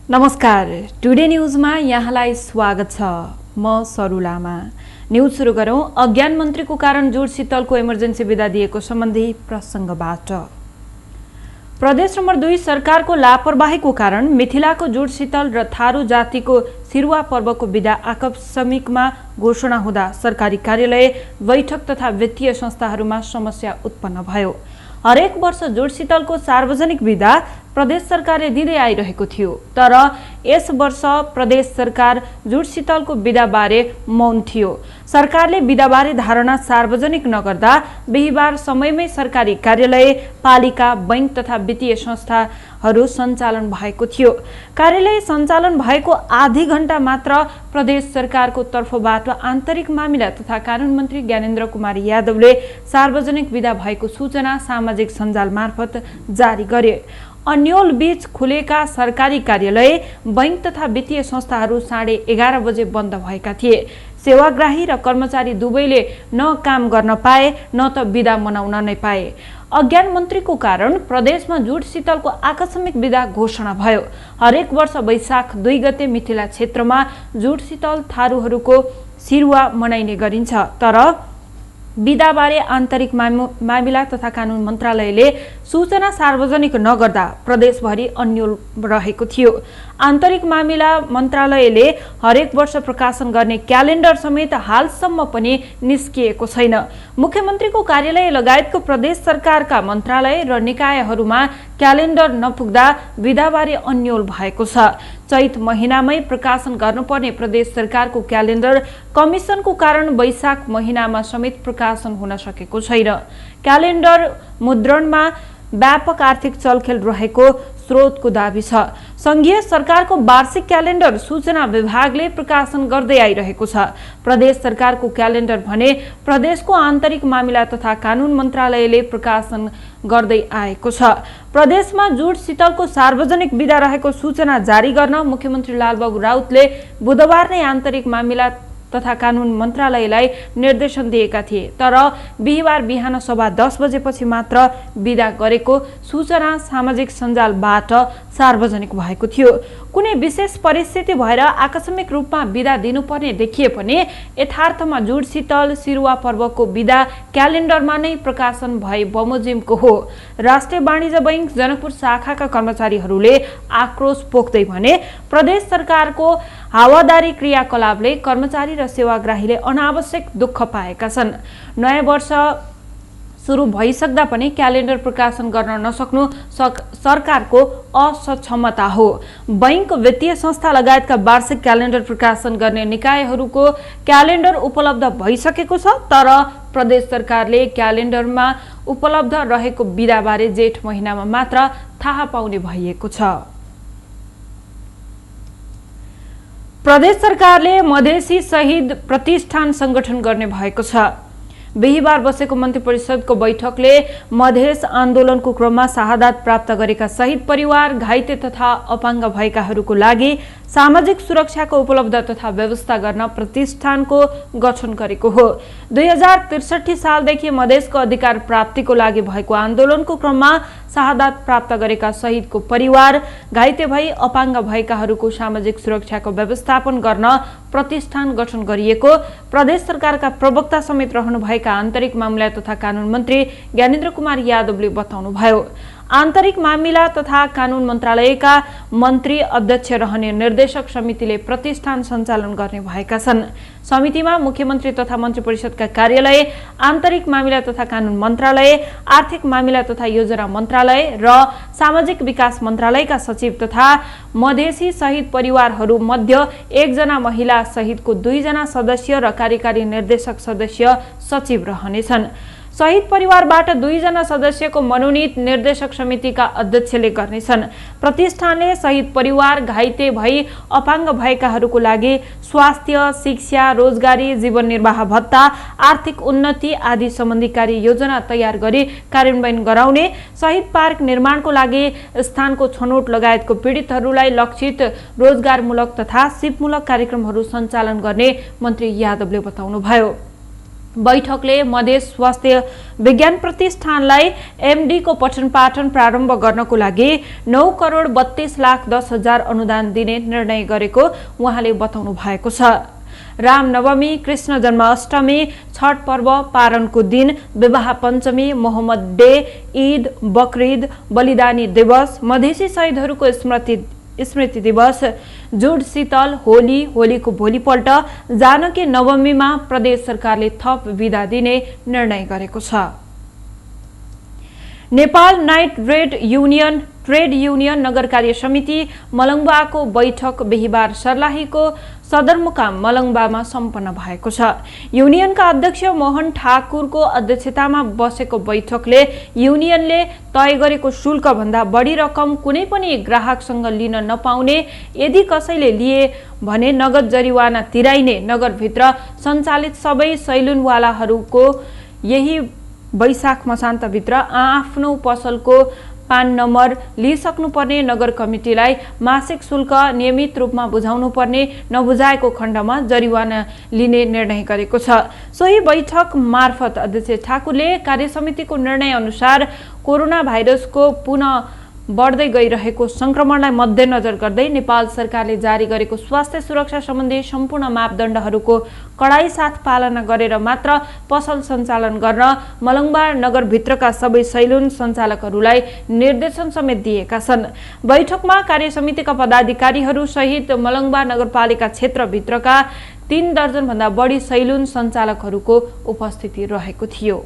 नमस्कार, टुडे न्यूजमा यहाँलाई स्वागत छ। म सरु लामा। न्यूज सुरु गरौं। अज्ञान मन्त्रीको कारण जुडशीतलको इमर्जेन्सी विदा दिएको सम्बन्धी प्रसंगबाट। प्रदेश नम्बर 2 सरकारको लापरवाहीको कारण मिथिलाको जुडशीतल र थारू जातिको सिरुवा पर्वको विदा आकस्मिकमा घोषणा हुँदा सरकारी कार्यालय, बैठक तथा वित्तीय संस्थाहरूमा समस्या उत्पन्न भयो। हरेक वर्ष जुडशीतलको सार्वजनिक विदा प्रदेश सरकारले दिँदै आइरहेको थियो, तर यस वर्ष प्रदेश सरकार जुडशीतलको विदाबारे मौन थियो। सरकारले विदाबारे धारणा सार्वजनिक नगर्दा बिहीबार समयमै सरकारी कार्यालय, पालिका, बैंक तथा वित्तीय संस्थाहरू सञ्चालन भएको थियो। कार्यालय सञ्चालन भएको आधी घण्टा मात्र प्रदेश सरकारको तर्फबाट आन्तरिक मामिला तथा कानुन मन्त्री ज्ञानेन्द्र कुमार यादवले सार्वजनिक विदा भएको सूचना सामाजिक सञ्जाल मार्फत जारी गरे। अन्यल बीच खुलेका सरकारी कार्यालय, बैंक तथा वित्तीय संस्थाहरू 11:30 बजे बन्द भएका थिए। सेवाग्राही र कर्मचारी दुवैले न काम गर्न पाए न त विदा मनाउन नै पाए। अज्ञान मन्त्रीको कारण प्रदेशमा जुडशीतलको आकस्मिक विदा घोषणा भयो। हरेक वर्ष वैशाख 2 गते मिथिला क्षेत्रमा जुडशीतल थारूहरूको सिरुवा मनाइने गरिन्छ, तर विदाबारे आन्तरिक मामिला तथा कानुन मन्त्रालयले सूचना सार्वजनिक नगर्दा प्रदेशभरि अन्यल रहेको थियो। आन्तरिक मामिला मन्त्रालयले हरेक वर्ष प्रकाशन गर्ने क्यालेन्डर समेत हालसम्म पनि निस्किएको छैन। मुख्यमन्त्रीको कार्यालय लगायतको प्रदेश सरकारका मन्त्रालय र निकायहरूमा क्यालेन्डर नपुग्दा विदाबारे अन्यल भएको छ। चैत महिनामै प्रकाशन गर्नुपर्ने प्रदेश सरकारको क्यालेन्डर कमिसनको कारण वैशाख महिनामा समेत प्रकाशन हुन सकेको छैन। क्यालेन्डर मुद्रणमा व्यापक आर्थिक चलखेल रहेको स्रोतको दाबी छ। संघीय सरकारको वार्षिक क्यालेन्डर सूचना विभागले प्रकाशन गर्दै आइरहेको छ। प्रदेश सरकारको क्यालेन्डर भने प्रदेशको आन्तरिक मामिला तथा कानुन मन्त्रालयले प्रकाशन गर्दै आएको छ। प्रदेशमा जुडशीतलको सार्वजनिक विदा रहेको सूचना जारी गर्न मुख्यमन्त्री लालबाबु राउतले बुधबार नै आन्तरिक मामिला तथा कानुन मन्त्रालयलाई निर्देशन दिएका थिए, तर बिहीबार बिहान 10:15 बजेपछि मात्र विदा गरेको सूचना सामाजिक सञ्जालबाट सार्वजनिक भएको थियो। कुनै विशेष परिस्थिति भएर आकस्मिक रूपमा विदा दिनुपर्ने देखिए पनि यथार्थमा जुडशीतल सिरुवा पर्वको विदा क्यालेन्डरमा नै प्रकाशन भए बमोजिमको हो। राष्ट्रिय वाणिज्य बैंक जनकपुर शाखाका कर्मचारीहरूले आक्रोश पोख्दै भने प्रदेश सरकारको हावादारी क्रियाकलापले कर्मचारी र सेवाग्राहीले अनावश्यक दुःख पाएका छन्। नयाँ वर्ष सुरु भइसक्दा पनि क्यालेन्डर प्रकाशन गर्न नसक्नु सरकारको असक्षमता हो। बैंक, वित्तीय संस्था लगायतका वार्षिक क्यालेन्डर प्रकाशन गर्ने निकायहरूको क्यालेन्डर उपलब्ध भइसकेको छ, तर प्रदेश सरकारले क्यालेन्डरमा उपलब्ध रहेको विदाबारे जेठ महिनामा मात्र थाहा पाउने भइएको छ। प्रदेश सरकारले मधेसी शहीद प्रतिष्ठान संगठन गर्ने भएको छ। बिहीबार बसेको मन्त्री परिषदको बैठकले मधेस आन्दोलनको क्रममा शहादत प्राप्त गरेका शहीद परिवार, घाइते तथा अपाङ्ग भएकाहरूको लागि सामाजिक सुरक्षाको उपलब्ध तथा व्यवस्था गर्न प्रतिष्ठानको गठन गरेको हो। 2063 सालदेखि मधेसको अधिकार प्राप्तिको लागि भएको आन्दोलनको क्रममा शहादत प्राप्त गरेका शहीदको परिवार, घाइते भई अपाङ्ग भएकाहरूको सामाजिक सुरक्षाको व्यवस्थापन गर्न प्रतिष्ठान गठन गरिएको प्रदेश सरकारका प्रवक्ता समेत रहनुभएका आन्तरिक मामिला तथा कानुन मन्त्री ज्ञानेन्द्र कुमार यादवले बताउनुभयो। आन्तरिक मामिला तथा कानुन मन्त्रालयका मन्त्री अध्यक्ष रहने निर्देशक समितिले प्रतिष्ठान सञ्चालन गर्ने भएका छन्। समितिमा मुख्यमन्त्री तथा मन्त्री परिषदका कार्यालय, आन्तरिक मामिला तथा कानुन मन्त्रालय, आर्थिक मामिला तथा योजना मन्त्रालय र सामाजिक विकास मन्त्रालयका सचिव तथा मधेसी शहीद परिवारहरू मध्ये 1 जना महिला सहितको 2 जना सदस्य र कार्यकारी निर्देशक सदस्य सचिव रहनेछन्। शहीद परिवारबाट 2 जना सदस्यको मनोनित निर्देशक समितिका अध्यक्षले गर्नेछन्। प्रतिष्ठानले शहीद परिवार, घाइते भई अपाङ्ग भएकाहरूको लागि स्वास्थ्य, शिक्षा, रोजगारी, जीवन निर्वाह भत्ता, आर्थिक उन्नति आदि सम्बन्धी कार्य योजना तयार गरी कार्यान्वयन गराउने, शहीद पार्क निर्माणको लागि स्थानको छनौट लगायतको पीडितहरूलाई लक्षित रोजगारमूलक तथा सिपमूलक कार्यक्रमहरू सञ्चालन गर्ने मन्त्री यादवले बताउनुभयो। बैठकले मधेस स्वास्थ्य विज्ञान प्रतिष्ठानलाई एमडी को पठन पाठन प्रारम्भ गर्नको लागि 9,32,10,000 अनुदान दिने निर्णय गरेको उहाँले बताउनु भएको छ। रामनवमी, कृष्ण जन्माष्टमी, छठ पर्व, पारणको दिन, विवाह पञ्चमी, मोहम्मद डे, ईद, बकरीद, बलिदानी दिवस, मधेसी शहीदहरूको स्मृति दिवस, जुड शीतल, होली, होलीको भोलिपल्ट, जानकी नवमीमा प्रदेश सरकारले थप बिदा दिने निर्णय गरेको छ। नेपाल नाइट ट्रेड युनियन नगर कार्य समिति मलङ्बाको बैठक बिहिबार सर्लाहीको सदरमुकाम मलङ्बामा सम्पन्न भएको छ। युनियनका अध्यक्ष मोहन ठाकुरको अध्यक्षतामा बसेको बैठकले युनियनले तय गरेको शुल्क भन्दा बढी रकम कुनै पनि ग्राहकसँग लिन नपाउने, यदि कसैले लिए भने नगद जरिवाना तिराइने, नगरभित्र सञ्चालित सबै सैलुनवालाहरूको यही वैशाख मसान्तभित्र आफ्नो पसलको पान नम्बर लिइसक्नुपर्ने, नगर कमिटीलाई मासिक शुल्क नियमित रूपमा बुझाउनु पर्ने, नबुझाएको खण्डमा जरिवाना लिने निर्णय गरेको छ। सोही बैठक मार्फत अध्यक्ष ठाकुरले कार्यसमितिको निर्णय अनुसार कोरोना भाइरसको पुनः बढ्दै गइरहेको संक्रमणलाई मध्यनजर गर्दै नेपाल सरकारले जारी गरेको स्वास्थ्य सुरक्षा सम्बन्धी सम्पूर्ण मापदण्डहरूको कडाई साथ पालना गरेर मात्र पसल सञ्चालन गर्न मलङ्बा नगरभित्रका सबै सैलुन सञ्चालकहरूलाई निर्देशन समेत दिएका छन्। बैठकमा कार्यसमितिका पदाधिकारीहरू सहित मलङ्बा नगरपालिका क्षेत्रभित्रका 3 दर्जन भन्दा बढी सैलुन सञ्चालकहरूको उपस्थिति रहेको थियो।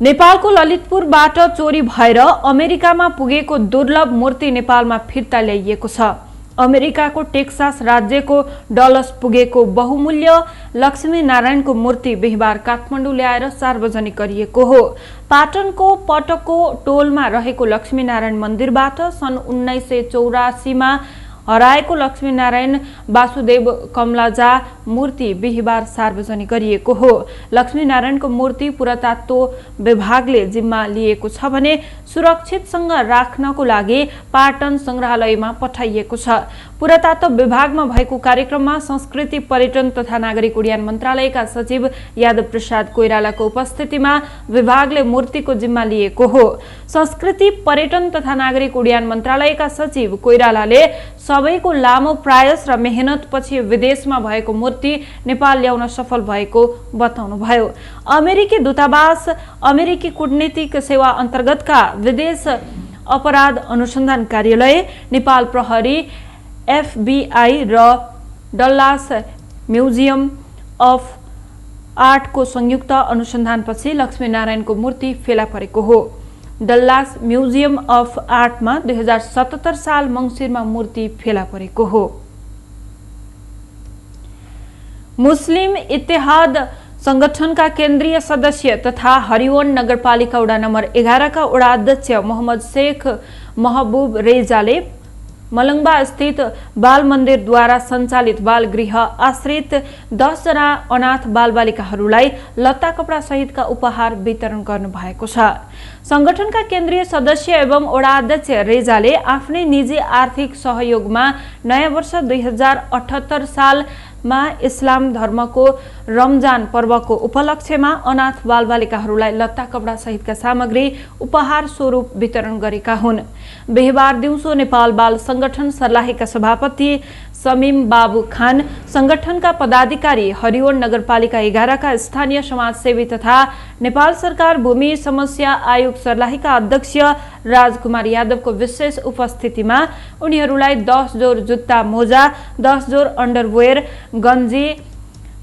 नेपालको ललितपुरबाट चोरी भएर अमेरिकामा पुगेको दुर्लभ मूर्ति नेपालमा फिर्ता ल्याइएको छ। अमेरिकाको टेक्सास राज्यको डलस पुगेको बहुमूल्य लक्ष्मी नारायणको मूर्ति बिहिबार काठमाडौँ ल्याएर सार्वजनिक गरिएको हो। पाटनको पटको टोलमा रहेको लक्ष्मी नारायण मन्दिरबाट सन् 1984 मा हराएको लक्ष्मी नारायण वासुदेव कमलाजा मूर्ति बिहिबार सार्वजनिक गरिएको हो। लक्ष्मी नारायणको मूर्ति पुरातत्व विभागले जिम्मा लिएको छ भने सुरक्षितसँग राख्नको लागि पाटन संग्रहालयमा पठाइएको छ। पुरातत्व विभागमा भएको कार्यक्रममा संस्कृति पर्यटन तथा नागरिक उड्डयन मन्त्रालयका सचिव यादव प्रसाद कोइरालाको उपस्थितिमा विभागले मूर्तिको जिम्मा लिएको हो। संस्कृति पर्यटन तथा नागरिक उड्डयन मन्त्रालयका सचिव कोइरालाले सबैको लामो प्रयास र मेहनतपछि विदेशमा भएको मूर्ति नेपाल ल्याउन सफल भएको बताउनुभयो। अमेरिकी दूतावास, अमेरिकी कूटनीतिक सेवा अन्तर्गतका विदेश अपराध अनुसन्धान कार्यालय, नेपाल प्रहरी, FBI र डल्लास म्युजियम अफ आर्टको संयुक्त अनुसन्धानपछि लक्ष्मीनारायणको मूर्ति फेला परेको हो। डल्लास म्युजियम अफ आर्टमा 2077 साल मङ्सिरमा मूर्ति फेला परेको हो। मुस्लिम इत्तेहाद संगठनका केन्द्रीय सदस्य तथा हरिवन नगरपालिका वडा नम्बर 11 का वडा अध्यक्ष मोहम्मद शेख महबूब रेजाले मलङ्बा स्थित बाल मन्दिरद्वारा सञ्चालित बाल गृह आश्रित 10 जना अनाथ बालबालिकाहरूलाई लत्ता कपडा सहितका उपहार वितरण गर्नुभएको छ। संगठनका केन्द्रीय सदस्य एवं वडा अध्यक्ष रेजाले आफ्नै निजी आर्थिक सहयोगमा नयाँ वर्ष 2078 सालमा इस्लाम धर्मको रमजान पर्वको उपलक्ष्यमा अनाथ बालबालिकाहरूलाई लत्ता कपडा सहितका सामग्री उपहार स्वरूप वितरण गरेका हुन्। बिहिबार दिउँसो नेपाल बाल संगठन सर्लाहीका सभापति समीम बाबु खान, संगठनका पदाधिकारी, हरिवन नगरपालिका 11 का स्थानीय समाजसेवी तथा नेपाल सरकार भूमि समस्या आयोग सर्लाहीका अध्यक्ष राजकुमार यादवको विशेष उपस्थितिमा उनीहरूलाई 10 जोर जुत्ता मोजा, 10 जोर अन्डरवेयर, गन्जी,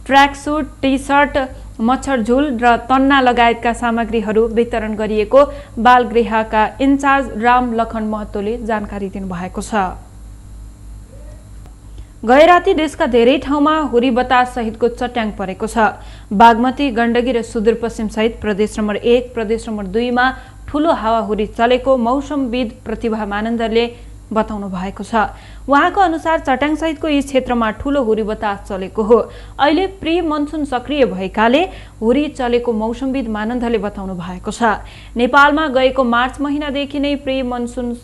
ट्र्याकसुट, टी-सर्ट, मच्छरझुल र तन्ना लगायतका सामग्रीहरू वितरण गरिएको बालगृहका इन्चार्ज राम लखन महतोले जानकारी दिनुभएको छ। गएराती देशका धेरै ठाउँमा हुरी बतास सहितको चट्याङ परेको छ। बागमती, गण्डकी र सुदूरपश्चिम सहित प्रदेश नम्बर 1, प्रदेश नम्बर 2 मा ठूलो हावाहुरी चलेको मौसमविद प्रतिभा मानन्दरले बताउनु भएको छ। उहाँको अनुसार चट्याङ सहितको यी क्षेत्रमा ठूलो हुरी बतास चलेको हो। अहिले प्री मनसुन सक्रिय भएकाले हुरी चलेको मौसमविद मानन्दरले बताउनु भएको छ। नेपालमा गएको मार्च महिनादेखि नै प्री मनसुन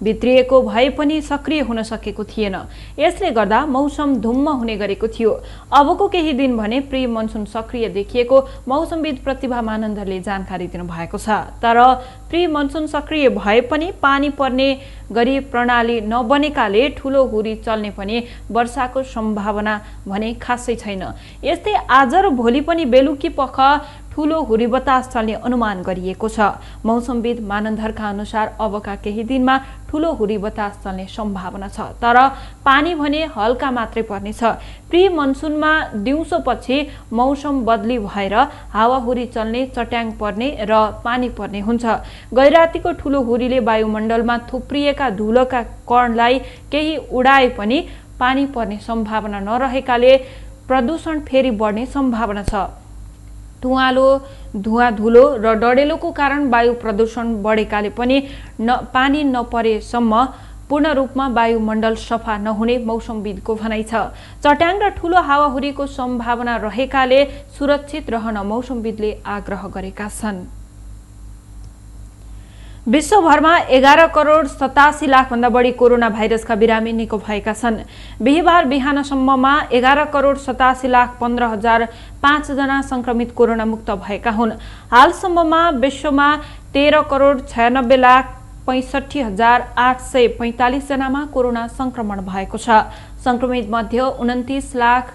भित्रिएको भए पनि सक्रिय हुन सकेको थिएन। यसले गर्दा मौसम धुम्म हुने गरेको थियो। अबको केही दिन भने प्री मनसुन सक्रिय देखिएको मौसमविद प्रतिभा मानन्दरले जानकारी दिनुभएको छ। तर प्री मनसुन सक्रिय भए पनि पानी पर्ने गरी प्रणाली नबनेकाले ठूलो हुरी चल्ने पनि वर्षाको सम्भावना भने खासै छैन। यस्तै आज र भोलि पनि बेलुकी पख ठूलो हुरी बतास चल्ने अनुमान गरिएको छ। मौसमविद मानन्दरका अनुसार अबका केही दिनमा ठूलो हुरी बतास चल्ने सम्भावना छ, तर पानी भने हल्का मात्रै पर्नेछ। प्री मनसुनमा दिउँसोपछि मौसम बदली भएर हावाहुरी चल्ने, चट्याङ पर्ने र पानी पर्ने हुन्छ। गैरातीको ठूलो हुरीले वायुमण्डलमा थुप्रिएका धुलोका कणलाई केही उडाए पनि पानी पर्ने सम्भावना नरहेकाले प्रदूषण फेरि बढ्ने सम्भावना छ। धुवाँ, धुलो र डढेलोको कारण वायु प्रदूषण बढेकाले पनि पानी नपरेसम्म पूर्ण रूपमा वायुमण्डल सफा नहुने मौसमविदको भनाइ छ। चट्याङ र ठूलो हावाहुरीको सम्भावना रहेकाले सुरक्षित रहन मौसमविदले आग्रह गरेका छन्। विश्वभरमा 11 करोड 87 लाख भन्दा बढी कोरोना भाइरसका बिरामी निको भएका छन्। बिहीबार बिहानसम्ममा 11 करोड 87 लाख 15,005 जना संक्रमित कोरोना मुक्त भएका हुन्। हालसम्ममा विश्वमा 13 करोड 96 लाख 65,845 जनामा कोरोना संक्रमण भएको छ। संक्रमित मध्ये 29 लाख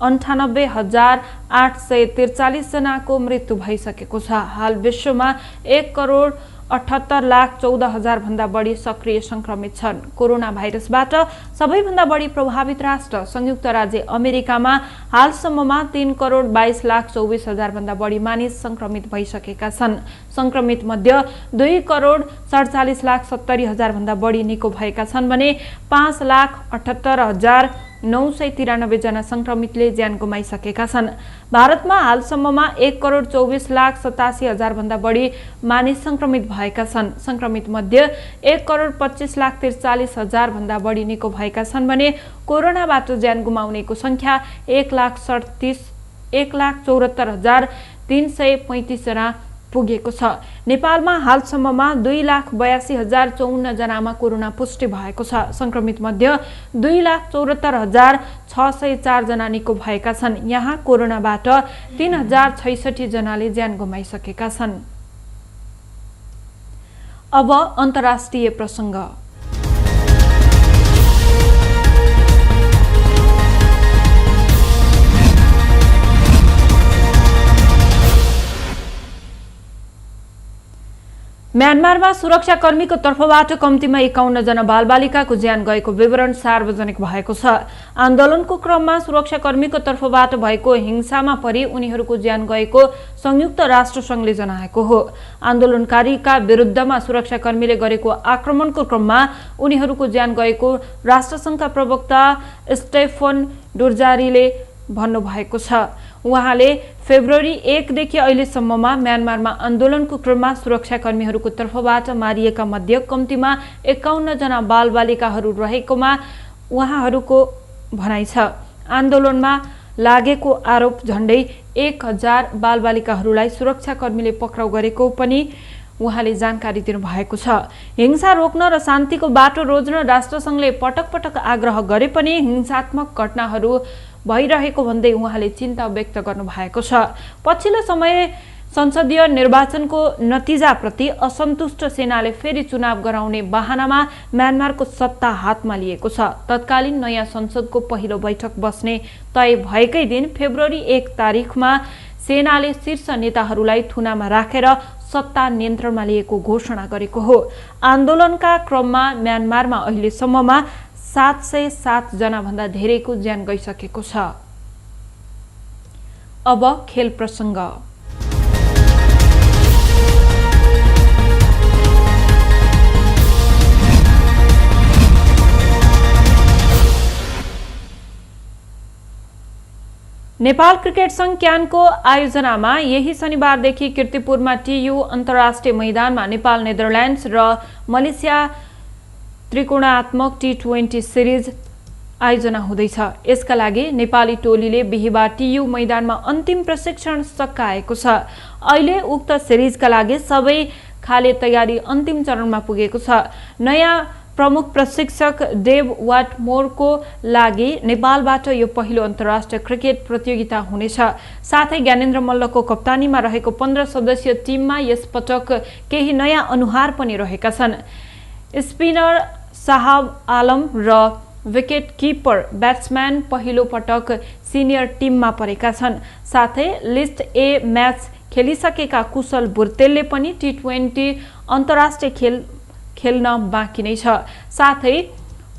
98,843 जनाको मृत्यु भइसकेको छ। हाल विश्वमा 1 करोड 78 लाख 14,000 भन्दा बढी सक्रिय संक्रमित छन्। कोरोना भाइरसबाट सबैभन्दा बढी प्रभावित राष्ट्र संयुक्त राज्य अमेरिकामा हालसम्ममा 3 करोड 22 लाख 24,000 भन्दा बढी मानिस संक्रमित भइसकेका छन्। संक्रमित मध्ये 2 करोड 47 लाख 70,000 भन्दा बढी निको भएका छन् भने 5 लाख 78,993 जना संक्रमितले ज्यान गुमाइसकेका छन्। भारतमा हालसम्ममा 1 करोड 24 लाख 87 हजार भन्दा बढी मानिस संक्रमित भएका छन्। संक्रमित मध्ये 1 करोड 25 लाख 43 हजार भन्दा बढी निको भएका छन् भने कोरोनाबाट ज्यान गुमाउनेको संख्या 1,74,335 जना पुगेको छ। नेपालमा हालसम्ममा 2,82,054 जनामा कोरोना पुष्टि भएको छ। संक्रमित मध्ये 2,74,604 जना निको भएका छन्। यहाँ कोरोनाबाट 3,066 जनाले ज्यान गुमाइसकेका छन्। अब अन्तर्राष्ट्रिय प्रसंग। म्यानमारमा सुरक्षाकर्मीको तर्फबाट कम्तीमा 51 जना बालबालिकाको ज्यान गएको विवरण सार्वजनिक भएको छ। आन्दोलनको क्रममा सुरक्षाकर्मीको तर्फबाट भएको हिंसामा परि उनीहरूको ज्यान गएको संयुक्त राष्ट्रसङ्घले जनाएको हो। आन्दोलनकारीका विरुद्धमा सुरक्षाकर्मीले गरेको आक्रमणको क्रममा उनीहरूको ज्यान गएको राष्ट्रसङ्घका प्रवक्ता स्टेफन डुजारिकले भन्नुभएको छ। उहाँले फेब्रुअरी 1 देखि अहिलेसम्ममा म्यानमारमा आन्दोलनको क्रममा सुरक्षाकर्मीहरूको तर्फबाट मारिएका मध्ये कम्तीमा 51 जना बालबालिकाहरू रहेकोमा उहाँहरूको भनाइ छ। आन्दोलनमा लागेको आरोप झण्डै 1000 बालबालिकाहरूलाई सुरक्षाकर्मीले पक्राउ गरेको पनि उहाँले जानकारी दिनुभएको छ। हिंसा रोक्न र शान्तिको बाटो रोज्न राष्ट्रसङ्घले पटक पटक आग्रह गरे पनि हिंसात्मक घटनाहरू भइरहेको भन्दै उहाँले चिन्ता व्यक्त गर्नुभएको छ। पछिल्लो समय संसदीय निर्वाचनको नतिजाप्रति असन्तुष्ट सेनाले फेरि चुनाव गराउने बहानामा म्यानमारको सत्ता हातमा लिएको छ। तत्कालीन नयाँ संसदको पहिलो बैठक बस्ने तय भएकै दिन फेब्रुअरी 1 तारिखमा सेनाले शीर्ष नेताहरूलाई थुनामा राखेर सत्ता नियन्त्रणमा लिएको घोषणा गरेको हो। आन्दोलनका क्रममा म्यानमारमा अहिलेसम्ममा 707 जना भन्दा धेरैको ज्यान गइसकेको छ। अब खेल प्रसंग। नेपाल क्रिकेट संघ क्यानको आयोजनामा यही शनिबारदेखि कीर्तिपुरमा टियु अन्तर्राष्ट्रिय मैदानमा नेपाल, नेदरल्यान्ड्स र मलेसिया त्रिकोणात्मक T20 सिरिज आयोजना हुँदैछ। यसका लागि नेपाली टोलीले बिहीबार टियु मैदानमा अन्तिम प्रशिक्षण सकाएको छ। अहिले उक्त सिरिजका लागि सबै खाले तयारी अन्तिम चरणमा पुगेको छ। नयाँ प्रमुख प्रशिक्षक डेभ वाटमोरको लागि नेपालबाट यो पहिलो अन्तर्राष्ट्रिय क्रिकेट प्रतियोगिता हुनेछ। साथै ज्ञानेन्द्र मल्लको कप्तानीमा रहेको 15 सदस्यीय टिममा यस पटक केही नयाँ अनुहार पनि रहेका छन्। स्पिनर शाहब आलम र विकेट किपर ब्याट्सम्यान पहिलो पटक सिनियर टिममा परेका छन्। साथै लिस्ट ए म्याच खेलिसकेका कुशल बुर्तेलले पनि टी20 अन्तर्राष्ट्रिय खेल्न बाँकी नै छ। साथै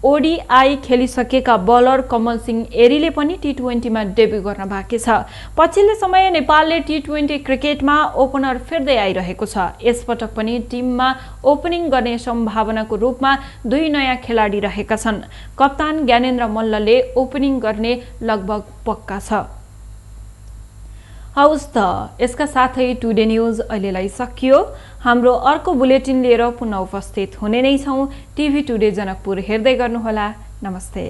ओडिआई खेलिसकेका बलर कमल सिंह एरीले पनि टी20मा डेब्यू गर्न बाँकी छ। पछिल्लो समय नेपालले टी20 क्रिकेटमा ओपनर फेर्दै आइरहेको छ। यसपटक पनि टिममा ओपनिङ गर्ने सम्भावनाको रूपमा 2 नयाँ खेलाडी रहेका छन्। कप्तान ज्ञानेन्द्र मल्लले ओपनिङ गर्ने लगभग पक्का छ। हौस् त, यसका साथै टुडे न्युज अहिलेलाई सकियो। हाम्रो अर्को बुलेटिन लिएर पुनः उपस्थित हुने नै छौँ। टिभी टुडे जनकपुर हेर्दै गर्नुहोला। नमस्ते।